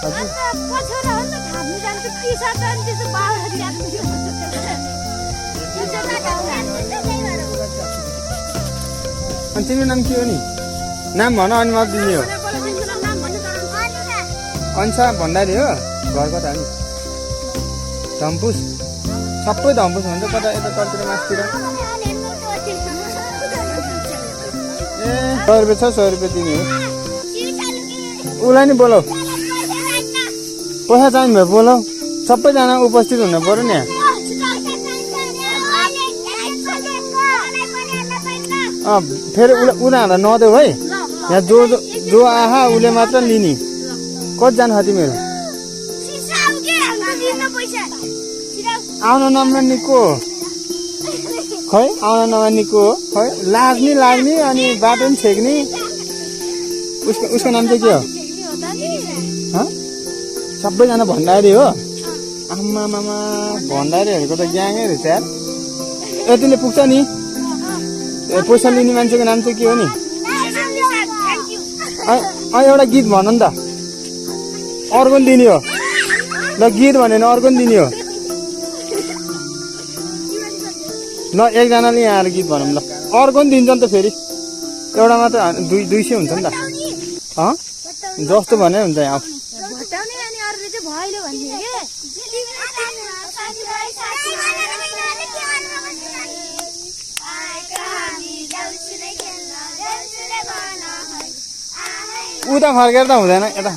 हजुर पछोरा हो नि त थाम्नु जान्छ टी-सर्ट अनि त्यसो बाहुरा ल्याउनु अनि तिम्रो नाम के हो नि नाम भन अनि म दिने हो अन्सा भण्डारी हो घर कता हो नि धम्पुस सबै धम्पुस भन्छ कता यता तलतिर मासतिर ए 100 रुपियाँ छ 100 रुपियाँ दिने हो उसलाई नि बोलाऊ पैसा चाहिने भयो बोलाऊ सबैजना उपस्थित हुनु पर्यो नि फेरि उनीहरूलाई नदेऊ है यहाँ जो आहा उसले मात्र लिने कतिजना छ तिमीहरू आउन नमान्ने को खै आउन नमान्ने को खै लाग्ने अनि बाटो पनि छेक्ने उसको नाम चाहिँ के हो सबैजना भण्डारी हो आमामामा भण्डारीहरूको त ग्याङै रहेछ यार यतिले पुग्छ नि पैसा लिने मान्छेको नाम चाहिँ के हो नि एउटा गीत भन नि त अर्को दिने हो ल गीत भनेर अर्को दिने हो ल एकजनाले यहाँ आएर गीत भनौँ ल अर्को पनि दिन्छ नि त फेरि एउटा मात्र 200 हुन्छ नि त जस्तो भने हुन्छ यहाँ उता फर्केर त हुँदैन यता